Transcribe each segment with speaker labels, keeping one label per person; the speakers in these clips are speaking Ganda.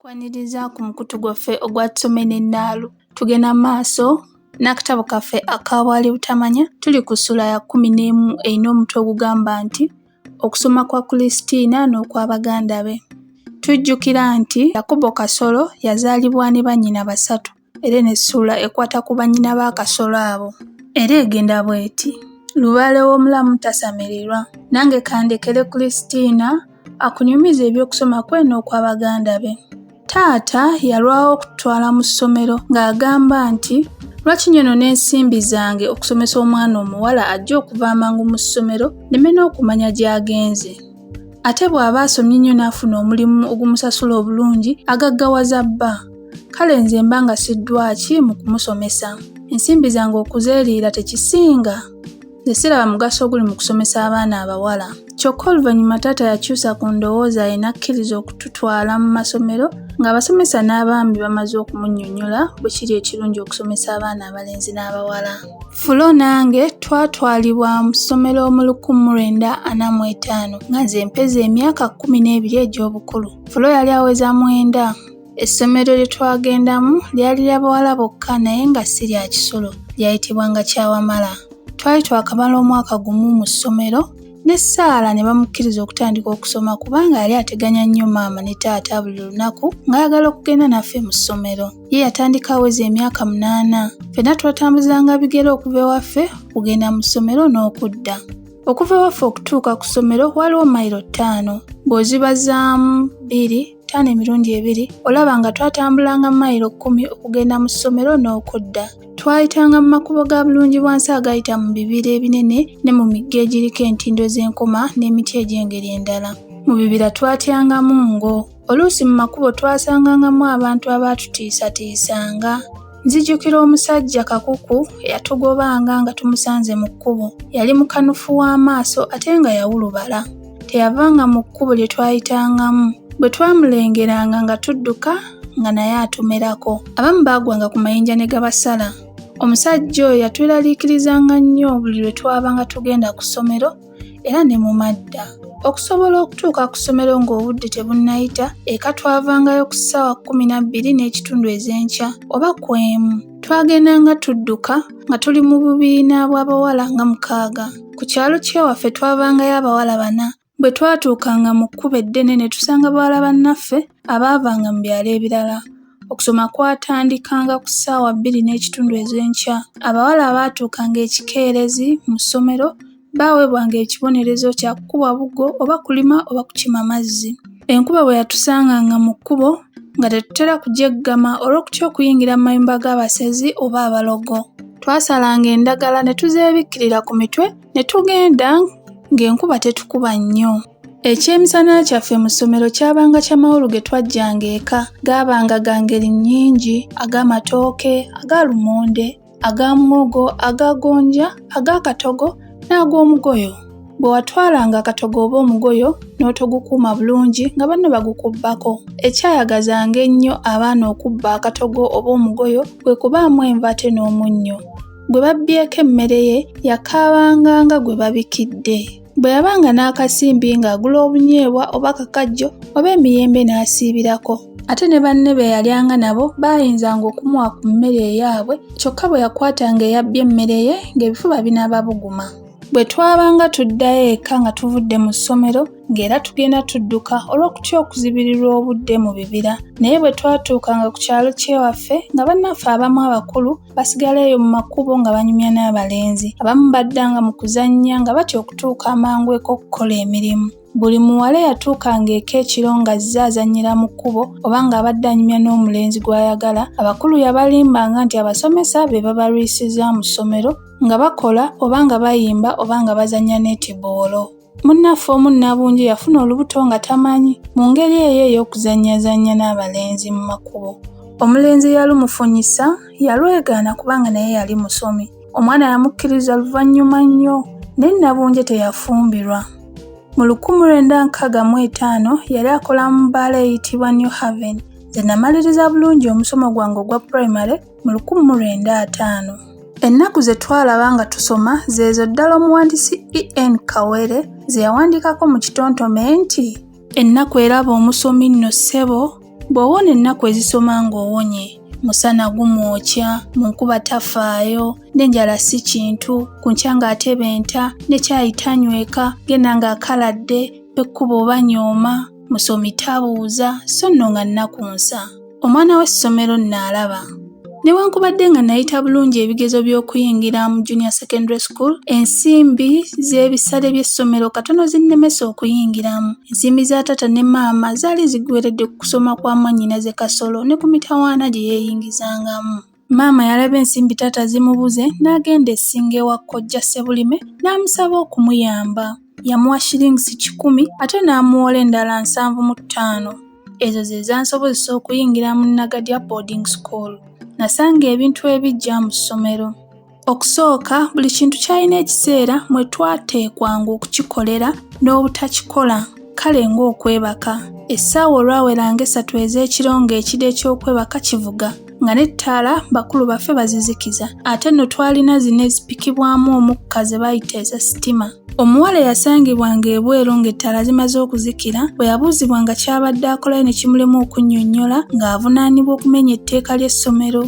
Speaker 1: Nkwaniriza ku mukutu gwaffe ogwa Tusome ne Nnaalu. Tugenda mu maaso n'akatabo kaffe aka Bwali Butamanya. Tuli ku ssuula ya 11 erina omutwe ogugamba nti Okusoma kwa Kulisitina n'okwa baganda be. Tujjukira nti Yakobo Kasolo yazaalibwa ne bannyina basatu era eno essuula ekwata ku bannyina ba Kasolo abo. Era egenda bw'eti: Lubaale w'omulamu tasamirirwa. Nange kandekere Kulisitina akunyumize eby'okusoma kwe n'okwa baganda be. Taata yalwawo okututwala mu ssomero ng'agamba nti lwaki nyonoona ensimbi zange okusomesa omwana omuwala ajja okuva amangu mu ssomero nneme n'okumanya gy'agenze. Ate bw'aba asomye nnyo n'afuna omulimu ogumusasula obulungi agaggawaza bba. Kale nze mba nga siddwa ki mu kumusomesa? Ensimbi zange okuzeeriira tekisinga? Nze siraba mugaso oguli mu kusomesa abaana abawala. Kyokka oluvannyuma taata yakyusa ku ndowooza ye n'akkiriza okututwala mu masomero ng'abasomesa n'abaami bamaze okumunnyonnyola bwe kiri ekirungi okusomesa abaana abalenzi n'abawala. Fulo nange twatwalibwa mu ssomero mu 1945 nga nze mpeza emyaka 12 egy'obukulu. Fulo yali aweza mwenda. Essomero lye twagendamu lyali lya bawala bokka naye nga si lya kisulo, lyayitibwanga Kyawamala. Twali twakamala omwaka gumu mu ssomero ne Saala ne bamukkiriza okutandika okusoma kubanga yali ateganya nnyo maama ne taata buli lunaku ng'ayagala okugenda naffe mu ssomero. Ye yatandika aweza emyaka 8. Ffenna twatambuzanga bigere okuva ewaffe okugenda mu ssomero n'okudda. Okuva ewaffe okutuuka ku ssomero waaliwo mayiro 5. Bw'ozibazaamu bbiri, ttaano emirundi ebiri, olaba nga twatambulanga mayiro 10 okugenda mu ssomero n'okudda. Twayitanga mu makubo ga Bulungibwansi agayita mu bibira ebinene ne mu migga egiriko entindo z'enkoma n'emiti egy'engeri endala. Mu bibira twatyangamu ngo. Oluusi mu makubo twasangangamu abantu abaatutiisatiisanga. Nzijukira omusajja Kakuku eyatugobanga nga tumusanze mu kkubo. Yali mukanufu w'amaaso ate nga yawulubala. Teyavanga mu kkubo lye twayitangamu. Bwe twamulengeranga nga tudduka nga naye atumerako. Abamu baagwanga ku mayinja ne gabasala. Omusajja oyo yatweraliikirizanga nnyo buli lwe twabanga tugenda ku ssomero era ne mu madda. Okusobola okutuuka ku ssomero ng'obudde tebunnayita, eka twavangayo ku ssaawa 12:30 ez'enkya oba ku emu. Twagendanga tudduka nga tuli mu bubiina bw'abawala nga 6. Ku kyalo ky'ewaffe twavangayo abawala 4. Bwe twatuukanga mu kkubo eddene ne tusanga bawala bannaffe abaavanga mu byalo ebirala. Okusoma kwatandikanga ku ssaawa 2:30 ez'enkya. Abawala abaatuukanga ekikeerezi mu ssomero baaweebwanga ekibonerezo kya kukubwa buggo oba kulima oba kukima mazzi. Enkuba bwe yatusanganga mu kkubo nga tetutera kugyeggama olw'okutya okuyingira mu mayumba g'abasezi oba abalogo. Twasalanga endagala ne tuzeebikkirira ku mitwe ne tugenda ng'enkuba tetukuba nnyo. Ekyemisana kyaffe mu ssomero kyabanga kya mawolu ge twaggyanga eka. Gaabanga ga ngeri nnyingi, ag'amatooke, aga lumonde, aga muwogo, aga gonja, aga katogo n'ag'omugoyo. Bwe watwalanga akatogo oba omugoyo n'otogukuuma bulungi nga banno bagukubbako. Ekyayagazanga ennyo abaana okubba akatogo oba omugoyo kwe kubaamu enva ate n'omunnyo. Gwe babbyeko emmere ye yakaabanga nga gwe babikidde. Bwe yabanga n'akasimbi ng'agula obunyeebwa oba kakajjo oba emiyembe n'asiibirako. Ate ne banne be yalyanga nabo baayinzanga okumuwa ku mmere eyaabwe kyokka bwe yakwatanga eyabbye emmere ye ng'ebifuba binaaba buguma. Bwe twabanga tuddayo eka nga tuvudde mu ssomero ng'era tugenda tudduka olw'okutya okuzibirirwa obudde mu bibira. Naye bwe twatuukanga ku kyalo ky'ewaffe nga bannaffe abamu abakulu basigala eyo mu makubo nga banyumya n'abalenzi. Abamu baddanga mu kuzannya nga batya okutuuka amangu eka okukola emirimu. Buli muwala eyatuukanga eka ekiro ng'azze azannyira mu kkubo oba ng'abadde anyumya n'omulenzi gw'ayagala, abakulu yabalimbanga nti abasomesa be babalwisizza mu ssomero nga bakola oba nga bayimba oba nga bazannya neetiboolo. Munnaffe omu Nnabungi yafuna olubuto nga tamanyi mu ngeri eyo ey'okuzannyazannya n'abalenzi mu makubo. Omulenzi eyalumufunyisa yalwegaana kubanga naye yali musomi. Omwana yamukkiriza luvannyuma nnyo naye Nnabunje teyafumbirwa. Mu 1965 yali akola mu bbaala eyitibwa New Haven. Nze namaliriza bulungi omusomo gwange ogwa pulayimale mu 1950. Ennaku ze twalaba nga tusoma zeezo ddala omuwandiisi E.N. Kawere ze yawandiikako mu kitontome nti. Ennaku eraba omusomi nno ssebo. Bw'owona ennaku ezisoma ng'owonye, musana gumwokya, mu nkuba tafaayo, n'enjala si kintu, ku nkya ng'atebenta, ne caayi tanyweka, genda ng'akaladde, b'ekkubo obanyooma, musomi tabuuza, so nno nga nnaku nsa. Omwana w'essomero nno alaba. Newankubadde nga nayita bulungi ebigezo by'okuyingira mu Junior Secondary School, ensimbi z'ebisale by'essomero katono zinnemesa okuyingiramu. Ensimbi za taata ne maama zaali ziggweeredde ku kusoma kwa mwannyinaze Kasolo ne ku mitawaana gye yeeyingizangamu. Maama yalaba ensimbi taata zimubuze n'agenda e Ssingo ewa kojja Ssebulime n'amusaba okumuyamba. Yamuwa shillings 100 ate n'amuwola endala 75. Ezo ze zansobozesa okuyingira mu Nagadya Boarding School. Nasanga ebintu ebiggya mu ssomero. Okusooka, buli kintu kyalina ekiseera mwe twateekwanga okukikolera n'obutakikola, kale ng'okwebaka. Essaawa olwaweranga essatu ez'ekiro ng'ekide ky'okwebaka kivuga, nga n'ettaala bakulu baffe bazizikiza. Ate nno twalina zino ezipikibwamu omukka ze bayita eza sitima. Omuwala eyasangibwanga ebweru ng'ettaala zimaze okuzikira, bwe yabuuzibwanga ky'abadde akolayo ne kimulema okunnyonnyola, ng'avunaanibwa okumenya etteeka ly'essomero.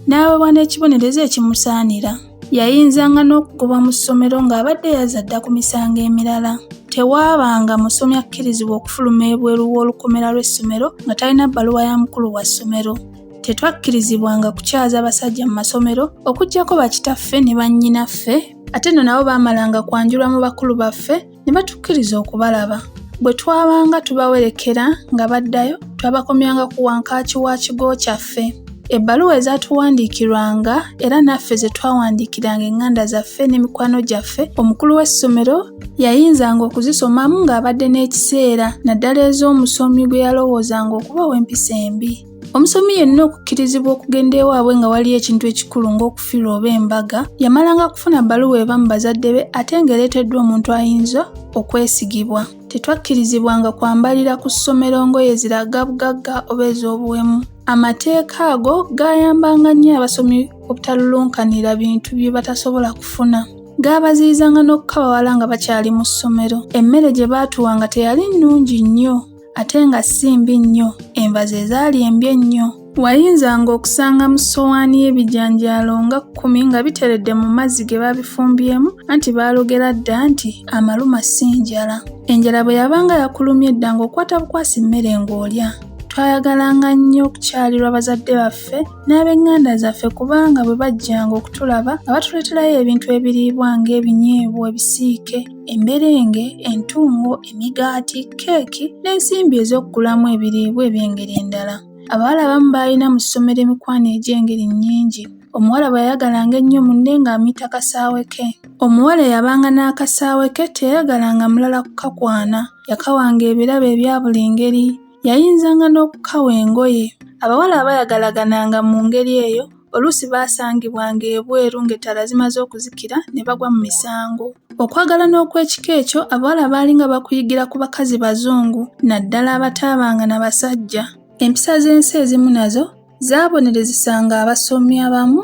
Speaker 1: N'aweebwa n'ekibonerezo ekimusaanira. Yayinzanga n'okugobwa mu ssomero ng'abadde yazza dda ku misango emirala. Tewaabanga musomi akkirizibwa okufuluma ebweru w'olukomera lw'essomero nga talina bbaluwa ya mukulu wa ssomero. Tetwakkirizibwanga kukyaza basajja mu masomero okuggyako bakitaffe ne bannyinaffe, ate nno nabo baamalanga kwanjulwa mu bakulu baffe ne batukkiriza okubalaba. Bwe twabanga tubawerekera nga baddayo, twabakomyanga ku wankaaki wa kigo kyaffe. Ebbaluwa ezaatuwandiikirwanga era naffe ze twawandiikiranga eŋŋanda zaffe ne mikwano gyaffe, omukulu w'essomero yayinzanga okuzisomamu ng'abadde n'ekiseera, naddala ez'omusomi gwe yalowoozanga okuba ow'empisa embi. Omusomi yenna okukkirizibwa okugenda ewaabwe nga waliyo ekintu ekikulu ng'okufirwa oba embaga, yamalanga kufuna bbaluwa eva mu bazadde be ate ng'ereeteddwa omuntu ayinza okwesigibwa. Tetwakkirizibwanga kwambalira ku ssomero ngoye ziraga bugagga oba ez'obuwemu. Amateeka ago gaayambanga nnyo abasomi obutalulunkanira bintu bye batasobola kufuna. Gaabaziyizanga n'okukabawala nga bakyali mu ssomero. Emmere gye baatuwanga teyali nnungi nnyo. ate nga si mbi nnyo, enva ze zaali embi ennyo. Wayinzanga okusanga mu ssowaani y'ebijanjaalo nga kkumi nga biteredde mu mazzi ge babifumbyemu anti baalugera dda nti amaluma si njala. Enjala bwe yabanga yakulumye dda ng'okwata bukwasi mmere ng'olya. Twayagalanga nnyo okukyalirwa bazadde baffe n'ab'eŋŋanda zaffe kubanga bwe bajjanga okutulaba nga batuleeterayo ebintu ebiriibwa ng'ebinyeebwa ebisiike, emberenge, entungo, emigaati, keeki n'ensimbi ez'okugulamu ebiriibwa eby'engeri endala. Abawala abamu baalina mu ssomero emikwano egy'engeri nnyingi. Omuwala bwe yayagalanga ennyo munne ng'amuyita kasaawe ke. Omuwala eyabanga n'akasaawe ke teyayagalanga mulala kukakwana. Yakawanga ebirabo ebya buli ngeri. Yayinzanga n'okukawa engoye. Abawala abaayagalagananga mu ngeri eyo oluusi baasangibwanga ebweru ng'ettaala zimaze okuzikira ne bagwa mu misango. Okwagalana okw'ekika ekyo abawala baalinga bakuyigira ku bakazi bazungu naddala abataabanga na basajja. Empisa z'ensi ezimu nazo zaabonerezesanga abasomi abamu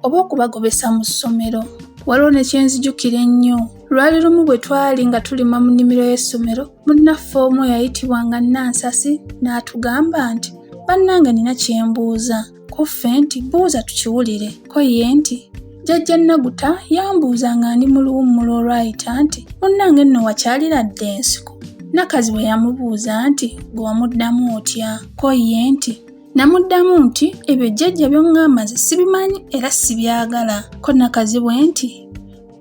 Speaker 1: oba okubagobesa mu ssomero. Waliwo ne kye nzijukira ennyo. Lwali lumu bwe twali nga tulima mu nnimiro y'essomero, munnaffe omu eyayitibwanga Nansasi n'atugamba nti, Bannange nina kye mbuuza. Ko ffe nti, Buuza tukiwulire. Ko ye nti, Jjajja Naguta yambuuza nga ndi mu luwummula olwayita nti, Munnange nno wakyalira dda ensiko? Nakazi bwe yamubuuza nti, Ggwe wamuddamu otya? Ko ye nti, Namuddamu nti, Ebyo jjajja by'oŋŋamba nze sibimanyi era sibyagala. Ko Nakazibwe nti,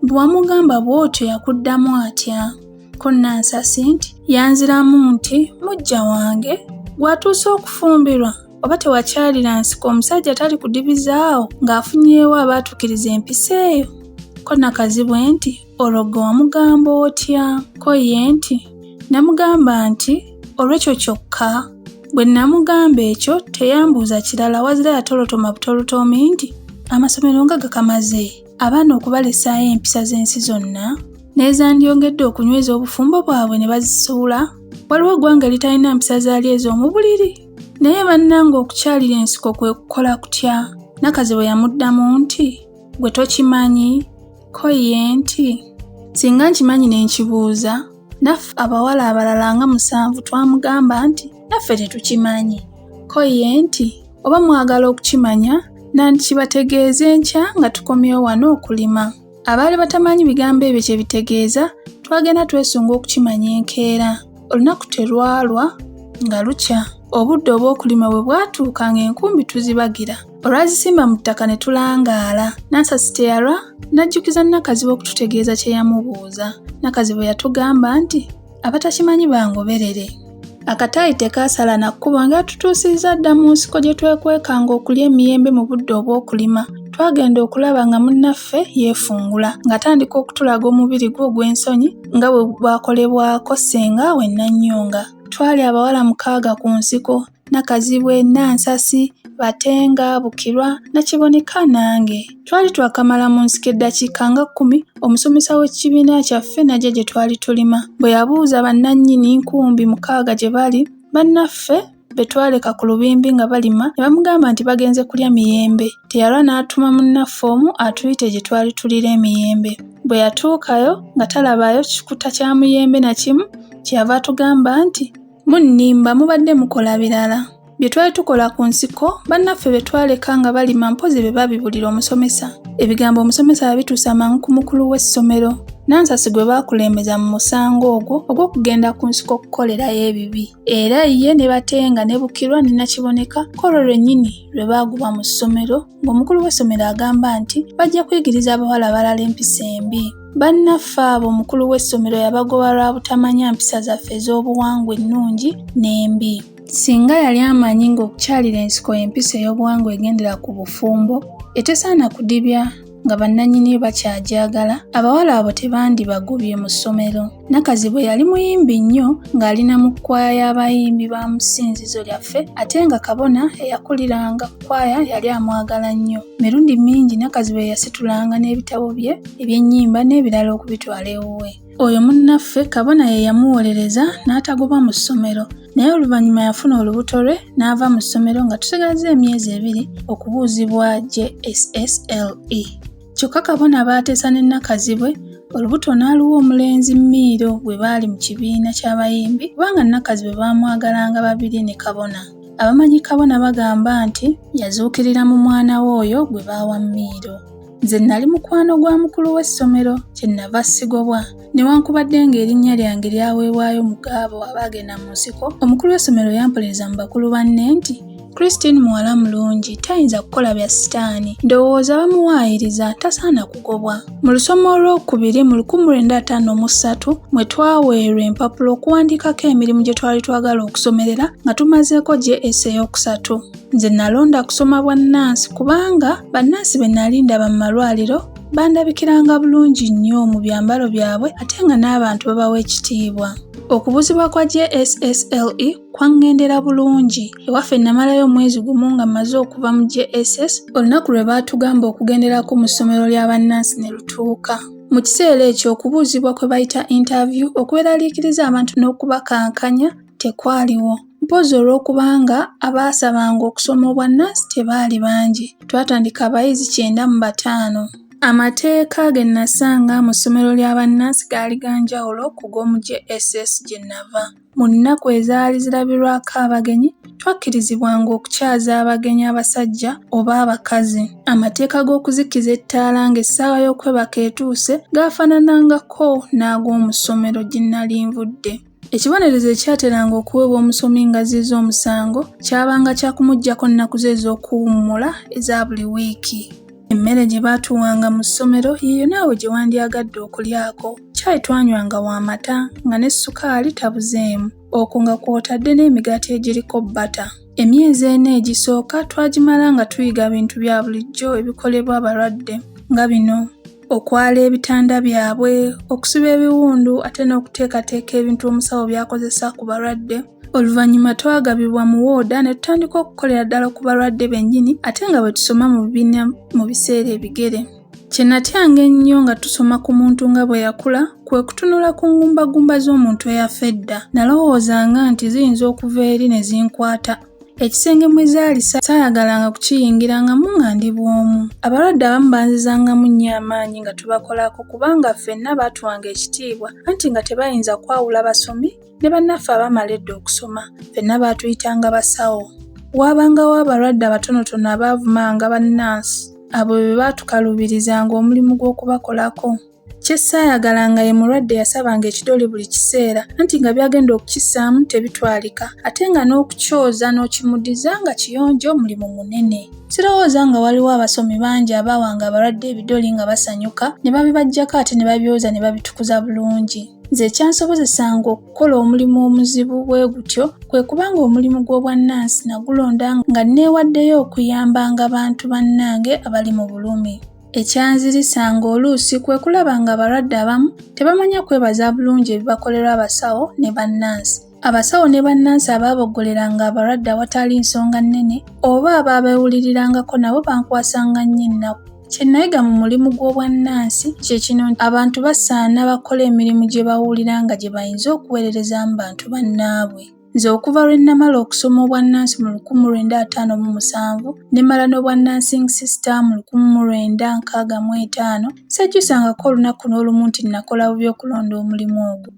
Speaker 1: Bwe wamugamba bw'otyo yakuddamu atya? Ko Nansasi nti, Yanziramu nti, Muggya wange, gw'atuuse okufumbirwa oba tewakyalira nsiko omusajja tali kudibizaawo ng'afunyeewo abaatukiriza empisa eyo? Ko Nakazibwe nti, Olwo ggwe wamugamba otya? Ko ye nti, Namugamba nti, Olw'ekyo kyokka? Bwe namugamba ekyo teyambuuza kirala wazira yatolotoma butolotomi nti, Amasomero nga gakamaze abaana okubalesaayo empisa z'ensi zonna n'ezandyongedde okunyweza obufumbo bwabwe ne bazisuula. Waliwo eggwanga eritalina mpisa zaalyo ez'omu buliri? Naye bannange okukyalira ensiko kwe kukola kutya? Nakazi bwe yamuddamu nti, Ggwe tokimanyi? Ko ye nti, Singa nkimanyi ne nkibuuza. Naffe abawala abalala nga musanvu twamugamba nti naffe tetukimanyi. Ko Ko ye nti, Oba mwagala okukimanya, nandikibategeeza enkya nga tukomyewo wano okulima. Abaali batamanyi bigambo ebyo kye bitegeeza, twagenda twesunga okukimanya enkeera. Olunaku terwalwa nga lukya. Obudde obw'okulima bwe bwatuuka ng'enkumbi tuzibagira. Olwazisimba mu ttaka ne tulangaala. Nansasi teyalwa n'ajjukiza Nakazibwe okututegeeza kye yamubuuza. Nakazibwe yatugamba nti, Abatakimanyi bangoberere. Akataayi tekaasala na kkubo nga tutuusizza dda mu nsiko gye twekwekanga okulya emiyembe mu budde obw'okulima. Twagenda okulaba nga munnaffe yeefungula ng'atandika okutulaga omubiri gwe ogw'ensonyi nga bwe gwakolebwako ssenga we Nnannyonga. Twali abawala mukaaga ku nsiko, Nakazibwe, Nansasi, Batenga, Bukirwa, Nakiboneka nange. Twali twakamala mu nsiko eddakiika nga kkumi, omusomesa w'ekibiina kyaffe n'ajja gye twali tulima. Bwe yabuuza bannannyini nkumbi mukaaga gye bali, bannaffe be twaleka ku lubimbi nga balima ne bamugamba nti bagenze kulya miyembe. Teyalwa n'atuma munnaffe omu atuyite gye twali tuliira emiyembe. Bwe yatuukayo nga talabayo kikuta kya muyembe na kimu, kye yava atugamba nti, Munnimba mubadde mukola birala. Bye twali tukola ku nsiko bannaffe be twaleka nga balima mpozi be babibulira omusomesa. Ebigambo omusomesa yabituusa mangu ku mukulu w'essomero, Nansasi gwe baakulembeza mu musango ogwo ogw'okugenda ku nsiko okukolerayo ebibi. Era ye ne Batenga ne Bukirwa ne Nakiboneka kw'olwo lwennyini lwe baagobwa mu ssomero ng'omukulu w'essomero agamba nti bajja kuyigiriza abawala abalala empisa embi. Bannaffe abo omukulu w'essomero yabagoba lwa butamanya mpisa zaffe ez'obuwangwa ennungi n'embi. Singa yali amanyi ng'okukyalira ensiko y'empisa ey'obuwangwa egendera ku bufumbo etesaana kudibya nga bannannyiniyo bakyagyagala, abawala abo tebandibagobye mu ssomero. Nakazibwe yali muyimbi nnyo ng'ali na mu kkwaya y'abayimbi ba mu ssinzizo lyaffe ate nga kabona eyakuliranga kkwaya yali amwagala nnyo. Mirundi mingi Nakazibwe yasitulanga n'ebitabo bye eby'ennyimba n'ebirala okubitwala ewuwe. Oyo munnaffe kabona ye yamuwolereza n'atagobwa mu ssomero naye oluvannyuma yafuna olubuto lwe n'ava mu ssomero nga tusigazza emyezi ebiri okubuuzibwa JSSLE. Kyokka kabona baateesa ne Nakazibwe olubuto n'aluwa omulenzi Miiro bwe baali mu kibiina ky'abayimbi kubanga Nakazibwe baamwagalanga babiri ne kabona. Abamanyi kabona bagamba nti yazuukirira mu mwana we oyo gwe baawa Miiro. Nze nnali mukwano gwa mukulu w'essomero kye nnava sigobwa. Newankubadde ng'erinnya lyange lyaweebwayo mu g'abo abaagenda mu nsiko, omukulu w'essomero yampolereza mu bakulu banne nti, Christine muwala mulungi, tayinza kukola bya sitaani. Ndowooza bamuwaayiriza, tasaana kugobwa. Mu lusoma olwokubiri mu 1953 mwe twaweerwa empapula okuwandiikako emirimu gye twali twagala okusomerera nga tumazeeko JS eyookusatu. Nze nalonda kusoma bwa nnansi kubanga bannansi be nali ndaba mu malwaliro bandabikiranga bulungi nnyo mu byambalo byabwe ate nga n'abantu babawa ekitiibwa. Okubuzibwa kwa JSSLE kwaŋŋendera bulungi. Ewaffe namalayo omwezi gumu nga mmaze okuva mu JSS olunaku lwe baatugamba okugenderako mu ssomero lya bannansi ne lutuuka. Mu kiseera ekyo okubuuzibwa kwe bayita interview okweraliikiriza abantu n'okubakankanya tekwaliwo. Mpozzi olw'okubanga abaasabanga okusoma obwannansi tebaali bangi. Twatandika abayizi 95. Amateeka ge nnasanga mu ssomero lya bannansi gaali ga njawulo ku g'omu JSS gye nnava. Mu nnaku ezaali zirabirwako abagenyi, twakkirizibwanga okukyaza abagenyi abasajja oba abakazi. Amateeka g'okuzikiza ettaala ng'essaawa y'okwebaka etuuse gaafaananangako n'ag'omu ssomero gye nnali nvudde. Ekibonerezo ekyateranga okuweebwa omusomi ng'azzizza omusango kyabanga kya kumuggyako nnaku ze ez'okuwummula eza buli wiiki. Emmere gye baatuwanga mu ssomero yiyo naawe gye wandyagadde okulyako. Caayi twanywanga wa mata nga ne ssukaali tabuzeemu, okwo nga kw'otadde n'emigaati egiriko bbata. Emyezi ena egisooka twagimala nga tuyiga bintu bya bulijjo ebikolebwa abalwadde nga bino: okwala ebitanda byabwe, okusiba ebiwundu ate n'okuteekateeka ebintu omusawo by'akozesa ku balwadde. Oluvannyuma twagabibwa mu wooda ne tutandika okukolera ddala ku balwadde bennyini ate nga bwe tusoma mu bibiina mu biseera ebigere. Kye natyanga ennyo nga tusoma ku muntu nga bwe yakula kwe kutunula ku ngumbagumba z'omuntu eyafa edda. Nalowoozanga nti ziyinza okuva eri ne zinkwata. Ekisenge mwe zaali saayagalanga kukiyingirangamu nga ndi bw'omu. Abalwadde abamu banzizangamu nnyo amaanyi nga tubakolako kubanga ffenna baatuwanga ekitiibwa anti nga tebayinza kwawula basomi ne bannaffe abaamala edda okusoma. Ffenna baatuyitanga basawo. Waabangawo abalwadde abatonotono abaavumanga bannansi, abo be baatukaluubirizanga omulimu gw'okubakolako. Kye ssaayagalanga ye mulwadde eyasabanga ekidoli buli kiseera anti nga by'agenda okukissaamu tebitwalika ate nga n'okukyoza n'okimuddiza nga kiyonjo mulimu munene. Sirowooza nga waliwo abasomi bangi abaawanga abalwadde ebidoli nga basanyuka ne babibaggyako ate ne babyoza ne babitukuza bulungi. Nze ekyansobozesanga okukola omulimu omuzibu bwe gutyo kwe kuba ng'omulimu gw'obwannansi nagulonda nga nneewaddeyo okuyambanga bantu bannange abali mu bulumi. Ekyanzirisanga oluusi kwe kulaba ng'abalwadde abamu tebamanya kwebaza bulungi ebibakolerwa abasawo ne bannansi. Abasawo ne bannansi abaaboggoleranga abalwadde awatali nsonga nnene oba abaabeewulirirangako nabo bankwasanga nnyo ennaku. Kye nayiga mu mulimu gw'obwannansi kye kino nti abantu basaana bakole emirimu gye bawulira nga gye bayinza okuweererezaamu bantu bannaabwe. Nze okuva lwe nnamala okusoma obwannansi mu 1957 ne mmala n'obwa Nursing Sister mu 1965, sejjusangako olunaku n'olumu nti nnakola bubi okulonda omulimu ogwo.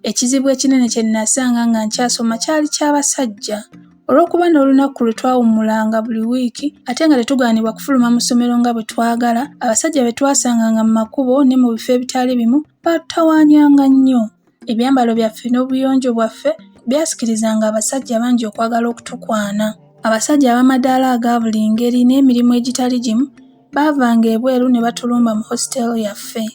Speaker 1: Ekizibu ekinene kye nnasanga nga nkyasoma kyali kya basajja. Olw'okuba n'olunaku lwe twawummulanga buli wiiki ate nga tetugaanibwa kufuluma mu ssomero nga bwe twagala, abasajja be twasanganga mu makubo ne mu bifo ebitali bimu baatutawaanyanga nnyo. Ebyambalo byaffe n'obuyonjo bwaffe byasikirizanga abasajja bangi okwagala okutukwana. Abasajja ab'amadaala aga buli ngeri n'emirimu egitali gimu baavanga ebweru ne batulumba mu hostel yaffe.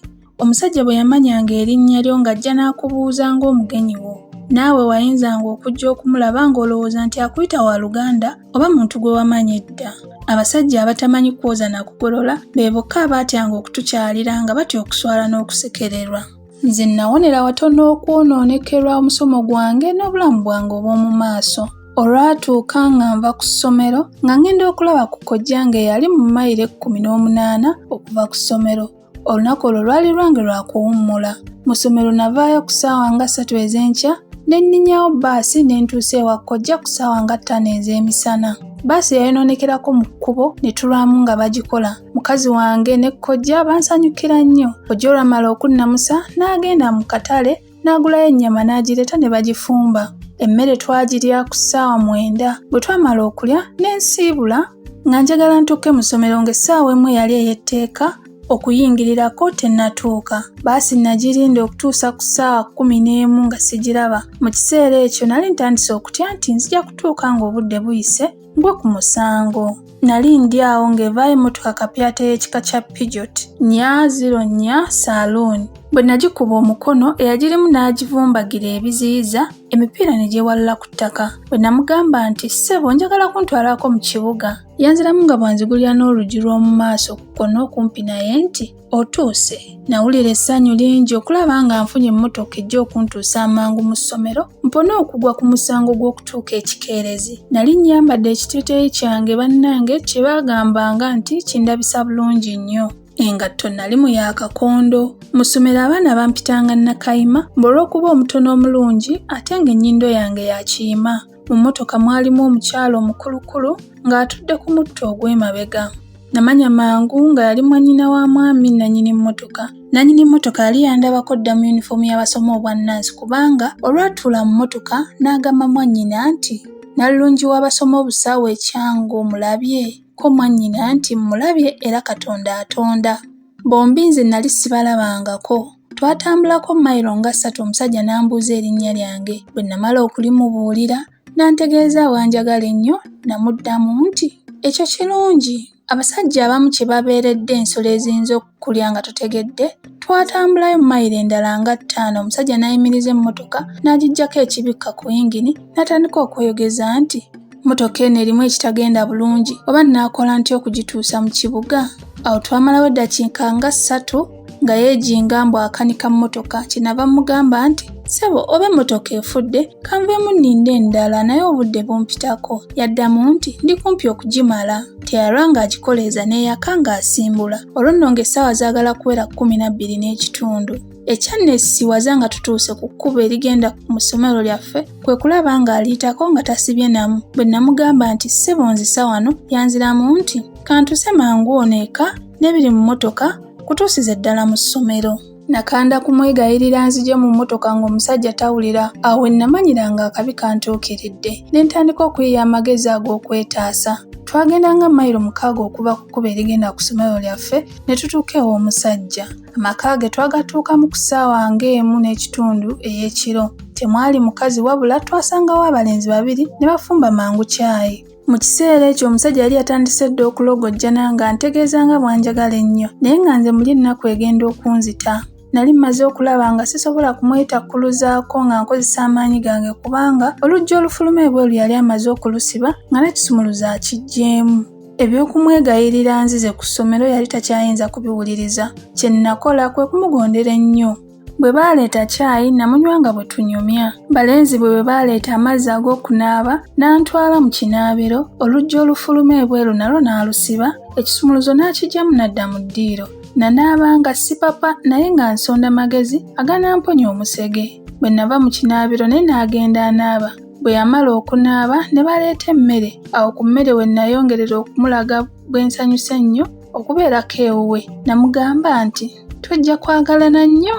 Speaker 1: Omusajja bwe yamanyanga erinnya lyo ng'ajja n'akubuuza ng'omugenyi wo. Naawe wayinzanga okujja okumulaba ng'olowooza nti akuyita wa luganda oba muntu gwe wamanya edda. Abasajja abatamanyi kwoza na kugolola be bokka abaatyanga okutukyalira nga batya okuswala n'okusekererwa. Nze nnawonera watono okwonoonekerwa omusomo gwange n'obulamu bwange obw'omu maaso. Olwatuuka nga nva ku ssomero nga ngenda okulaba ku kojjange eyali mu mayiro 18 okuva ku ssomero. Olunaku olwo lwali lwange lwa kuwummula. Mu ssomero navaayo ku ssaawa nga 3 ez'enkya ne nninyawo bbaasi ne ntuusa ewa kojja ku ssaawa nga 5 ez'emisana. Bbaasi yayonoonekerako mu kkubo ne tulwamu nga bagikola. Mukazi wange ne kojja bansanyukira nnyo. Kojja olwamala okunnamusa n'agenda mu katale n'agulayo ennyama n'agireeta ne bagifumba. Emmere twagirya ku ssaawa 9. Bwe twamala okulya ne nsiibula nga njagala ntuuke mu ssomero ng'essaawa emu eyali ey'etteeka okuyingirirako tennatuuka. Bbaasi nagirinda okutuusa ku ssaawa 11 nga sigiraba. Mu kiseera ekyo nali ntandise okutya nti nzija kutuuka ng'obudde buyise ngwe ku musango. Nali ndi awo ng'evaayo emmotoka kapyata ey'ekika kya Peugeot 404 Saloon. Bwe nagikuba omukono eyagirimu n'agivumbagira ebiziyiza, emipiira ne gyewalula ku ttaka. Bwe namugamba nti ssebo njagala kuntwalako mu kibuga, yanziramu nga bw'anzigulira n'oluggi lw'omu maaso ku kkono okumpi naye nti otuuse. Nawulira essanyu lingi okulaba nga nfunye emmotoka ejja okuntuusa amangu mu ssomero mpone okugwa ku musango gw'okutuuka ekikeerezi. Nali nnyambadde ekiteeteeyi kyange bannange kye baagambanga nti kindabisa bulungi nnyo. Engatto nali mu ya kakondo. Mu ssomero abaana bampitanga Nakayima mbu olw'okuba omutono omulungi ate ng'ennyindo yange ya kiyima. Mu mmotoka mwalimu omukyala omukulukulu ng'atudde ku mutto ogw'emabega. Namanya mangu nga yali mwannyina wa mwami nnannyini mmotoka. Nnannyini mmotoka yali yandabako dda mu yunifoomu y'abasoma obwannansi kubanga olwatuula mu mmotoka n'agamba mwannyina nti, Nalulungi w'abasoma obusawo e Kyango omulabye? Ko mwannyina nti, Mmulabye era Katonda atonda. Bombi nze nnali sibalabangako. Twatambulako mayiro nga 3 omusajja n'ambuuza erinnya lyange. Bwe nnamala okulimubuulira, n'antegeeza bw'anjagala ennyo, namuddamu nti, Ekyo kirungi. Abasajja abamu kye babeeredde ensolo eziyinza okukulya nga totegedde. Twatambulayo mayiro endala nga 5 omusajja n'ayimiriza emmotoka n'agiggyako ekibikka ku yingini n'atandika okweyogeza nti, Mmotoka eno erimu ekitagenda bulungi, oba nnaakola ntya okugituusa mu kibuga? Awo twamalawo eddakiika nga 3 nga yeejinga mbu akanika mmotoka. Kye nava mmugamba nti, Ssebo oba emmotoka efudde, kanveemu nninde endala naye obudde bumpitako. Yaddamu nti, Ndi kumpi okugimala. Teyalwa ng'agikoleeza n'eyaka ng'asimbula. Olwo nno ng'essaawa zaagala kuwera 12:30. Ekyanneesisiwaza nga tutuuse ku kkubo erigenda mu ssomero lyaffe kwe kulaba ng'aliyitako nga tasibye namu. Bwe namugamba nti ssebo nzisa wano, yanziramu nti, Kantuuse mangu ono eka n'ebiri mu mmotoka kutuusize ddala mu ssomero. Nakanda kumwegayirira nzije mu mmotoka ng'omusajja tawulira. Awo we nnamanyira ng'akabi kantuukiridde ne ntandika okuyiiya amagezi ag'okwetaasa. Twagenda nga mayiro 6 okuva ku kkubo erigenda ku ssomero lyaffe ne tutuuka ew'omusajja. Amaka ge twagatuukamu ku ssaawa nga 1:30 ey'ekiro. Temwali mukazi wabula twasangawo abalenzi 2 ne bafumba mangu caayi. Mu kiseera ekyo omusajja yali yatandise dda okulogojjana ng'antegeeza nga bw'anjagala ennyo naye nga nze muli ennaku egenda okunzita. Nali mmaze okulaba nga sisobola kumwetakkuluzaako nga nkozesa amaanyi gange kubanga oluggi olufuluma ebweru yali amaze okulusiba nga n'ekisumuluzo akiggyeemu. Eby'okumwegayirira nzize ku ssomero yali takyayinza kubiwuliriza. Kye nnakola kwe kumugondera ennyo. Bwe baaleeta caayi namunywa nga bwe tunyumya. Balenzi bwe bwe baaleeta amazzi ag'okunaaba n'antwala mu kinaabiro, oluggi olufuluma ebweru nalwo n'alusiba, ekisumuluzo n'akiggyamu n'adda mu ddiiro. Nanaaba nga sipapa naye nga nsonda magezi aganamponya omusege. Bwe nava mu kinaabiro naye n'agenda anaaba. Bwe yamala okunaaba ne baleeta emmere. Awo ku mmere we nayongerera okumulaga bwe nsanyuse ennyo okubeerako ewuwe. Namugamba nti tujja kwagalana nnyo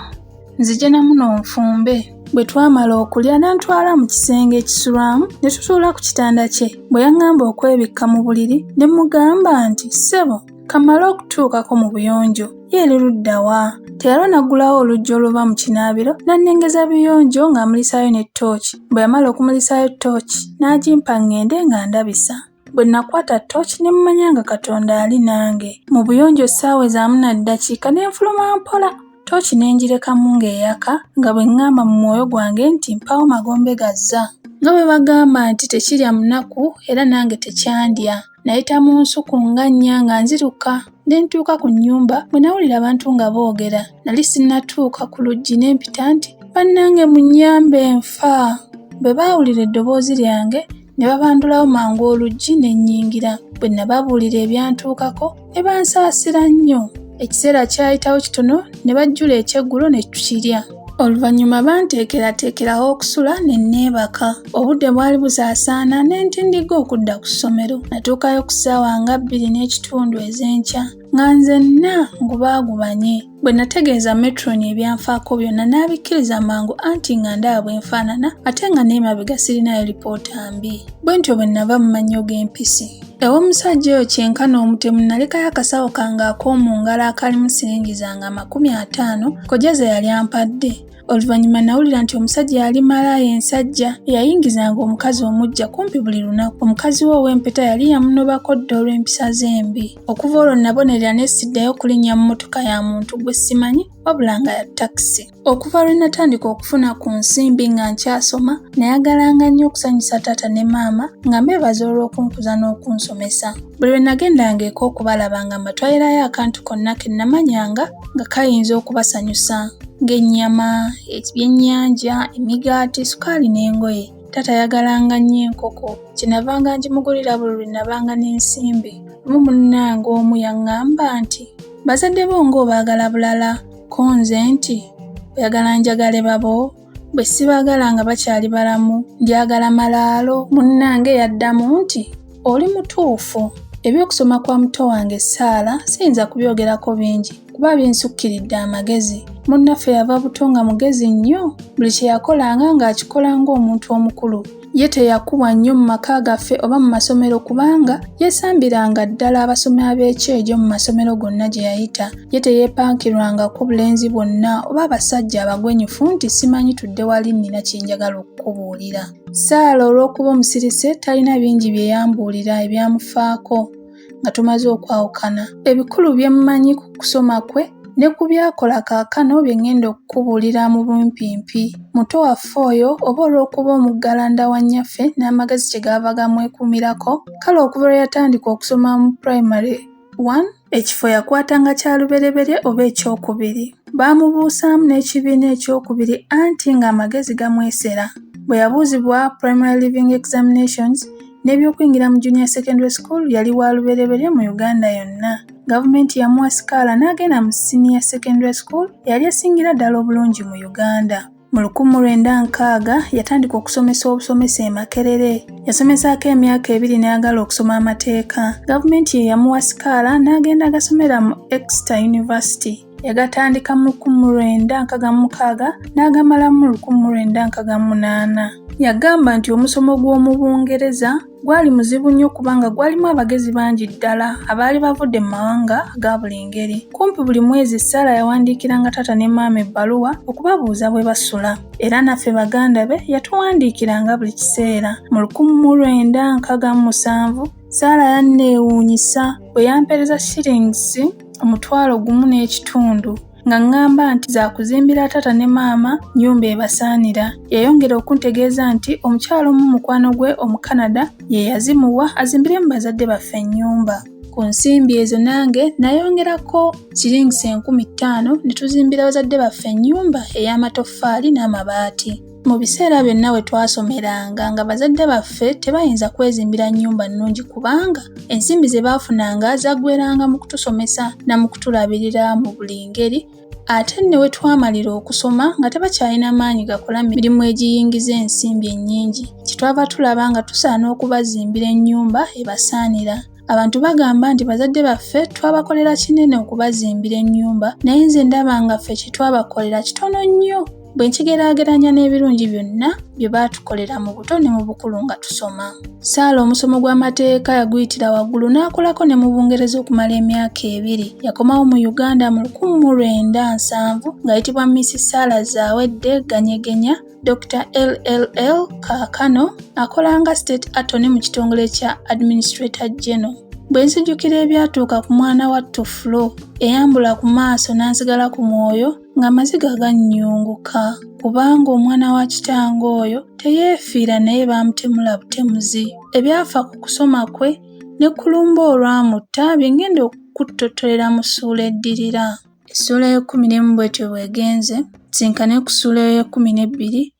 Speaker 1: nzije na muno nfumbe. Bwe twamala okulya n'antwala mu kisenge ekisulwamu ne tutuula ku kitanda kye. Bwe yaŋŋamba okwebikka mu buliri ne mmugamba nti ssebo kamale okutuukako mu buyonjo ye eri ludda wa? Teyalwa n'aggulawo oluggi oluva mu kinaabiro n'annengeza buyonjo ng'amulisaayo ne ttooci. Bwe yamala okumulisaayo ttooci n'agimpa ŋŋende nga ndabisa. Bwe nakwata ttooci ne mmanya nga Katonda ali nange. Mu buyonjo ssaawezaamu na ddakiika ne nfuluma mpola. Ttooci ne ngirekamu ng'eyaka nga bwe ŋŋamba mu mwoyo gwange nti mpaawo magombe gazza. Nga bwe bagamba nti tekirya munaku era nange tekyandya. Nayita mu nsuku nga nnya nga nziruka ne ntuuka ku nnyumba bwe nawulira abantu nga boogera. Nali sinnatuuka ku luggi ne mpita nti bannange munnyambe nfa. Bwe baawulira eddoboozi lyange ne babandulawo mangu oluggi ne nnyingira. Bwe nababuulira ebyantuukako ne bansaasira nnyo. Ekiseera kyayitawo kitono ne bajjula ekyeggulo ne tukirya. Oluvannyuma banteekerateekerawo okusula ne neebaka. Obudde bwali busaasaana ne ntindigga okudda ku ssomero. Natuukayo ku ssaawa nga 2:30 ez'enkya nga nzenna ngubaagubanye. Bwe nategeeza Metron ebyanfaako byonna n'abikkiriza mangu anti nga ndaba bwe nfaanana ate nga n'emabega sirinayo lipoota mbi. Bwe ntyo bwe nava mu mannyo g'empisi. Ew'omusajja oyo kyenkana omutemu nalekayo akasawo kange ak'omu ngalo akalimu siringi zange 50 kojja ze yali ampadde. Oluvannyuma nawulira nti omusajja yali malaaya ensajja eyayingizanga omukazi omuggya kumpi buli lunaku. Omukazi we ow'empeta yali yamunobako dda olw'empisa ze embi. Okuva olwo nabonerera ne siddayo kulinnya mmotoka ya muntu gwe simanyi wabula nga ya takisi. Okuva lwe natandika okufuna ku nsimbi nga nkyasoma, nayagalanga nnyo okusanyusa taata ne maama nga mbeebaza olw'okunkuza n'okunsomesa. Buli lwe nagendanga eka okubalaba nga mbatwalirayo akantu konna ke namanyanga nga kayinza okubasanyusa ng'ennyama, ebyennyanja, emigaati, sukaali n'engoye. Taata yagalanga nnyo enkoko, kyenavanga ngimugulira buli lwe nabanga n'ensimbi. Lumu munnange omu yaŋŋamba nti bazadde bo ng'obaagala bulala, ko nze nti oyagala njagale babo? Bwe sibaagala nga bakyali balamu, ndyagala malaalo. Munnange yaddamu nti oli mutuufu. Eby'okusoma kwa muto wange Saala siyinza kubyogerako bingi kuba binsukkiridde amagezi. Munnaffe yava buto nga mugezi nnyo, buli kye yakolanga ng'akikola ng'omuntu omukulu. Ye teyakubwa nnyo mu maka gaffe oba mu masomero kubanga yeesambiranga ddala abasomi ab'ekyejo mu masomero gonna gye yayita. Ye teyeepankirwangako bulenzi bwonna oba abasajja abagwenyufu nti simanyi tudde wali nnina kye njagala okukubuulira. Saala olw'okuba omusirise talina bingi bye yambuulira ebyamufaako nga tumaze okwawukana. Ebikulu bye mmanyi ku kusoma kwe ne ku by'akola kaakano bye ŋŋenda okukubuulira mu bumpimpi. Muto waffe oyo oba olw'okuba omuggalanda wa nnyaffe n'amagezi kye gaava gamwekuumirako, kale okuva lwe yatandika okusoma mu pulayimale 1, ekifo yakwatanga kya lubereberye oba ekyokubiri. Baamubuusaamu n'ekibiina ekyokubiri anti ng'amagezi gamwesera. Bwe yabuuzibwa Primary Leaving Examinations n'ebyokuyingira mu Junior Secondary School yali wa lubereberye mu Uganda yonna. Gavumenti yamuwa sikaala n'agenda mu Senior Secondary School eyali esingira ddala obulungi mu Uganda. Mu 1960 yatandika okusomesa obusomesa e Makerere. Yasomesaako emyaka 2 n'ayagala okusoma amateeka. Gavumenti ye yamuwa sikaala n'agenda agasomera mu Exeter University. Yagatandika mu 1966 n'agamala mu 1968. Yagamba nti omusomo gw'omu Bungereza gwali muzibu nnyo kubanga gwalimu abagezi bangi ddala abaali bavudde mu mawanga aga buli ngeri. Kumpi buli mwezi Sarah yawandiikiranga taata ne maama ebbaluwa okubabuuza bwe basula. Era naffe baganda be yatuwandiikiranga buli kiseera. Mu 1967 Sarah yanneewuunyisa bwe yampeereza shillings 500,000 nga ŋŋamba nti za kuzimbira taata ne maama nnyumba ebasaanira. Yayongera okuntegeeza nti omukyala omu mukwano gwe Omukanada ye yazimuwa azimbiremu bazadde baffe ennyumba. Ku nsimbi ezo nange nayongerako shillings 5,000 ne tuzimbira bazadde baffe ennyumba ey'amatoffaali n'amabaati. Mu biseera byonna we twasomeranga nga bazadde baffe tebayinza kwezimbira nnyumba nnungi kubanga ensimbi ze baafunanga zaggweranga mu kutusomesa na mu kutulabirira mu buli ngeri, ate ne we twamalira okusoma nga tebakyalina maanyi gakola mirimu egiyingiza ensimbi ennyingi. Kyetwava tulaba nga tusaana okubazimbira ennyumba ebasaanira. Abantu bagamba nti bazadde baffe twabakolera kinene okubazimbira ennyumba, naye nze ndaba nga ffe kye twabakolera kitono nnyo bwe nkigeraageranya n'ebirungi byonna bye baatukolera mu buto ne mu bukulu nga tusoma. Sarah omusomo gw'amateeka yaguyitira waggulu n'akolako ne mu Bungereza okumala emyaka 2. Yakomawo mu Uganda mu 1970 ng'ayitibwa Miss Sarah Zawedde Ganyegenya, Dr. LLL kaakano akola nga State Attorney mu kitongole kya Administrator General. Bwe nzijukira ebyatuuka ku mwana wattu Flo, eyambula ku maaso n'ansigala ku mwoyo ng'amaziga gannyunguka, kubanga omwana wa kitange oyo teyeefiira naye baamutemula butemuzi. Ebyafa ku kusoma kwe ne ku lumbe olwamutta bye ngenda okukuttotolera mu ssuula eddirira. Essuula y'e 11 bw'etyo bw'egenze, nsinkane ku ssuula y'e 12.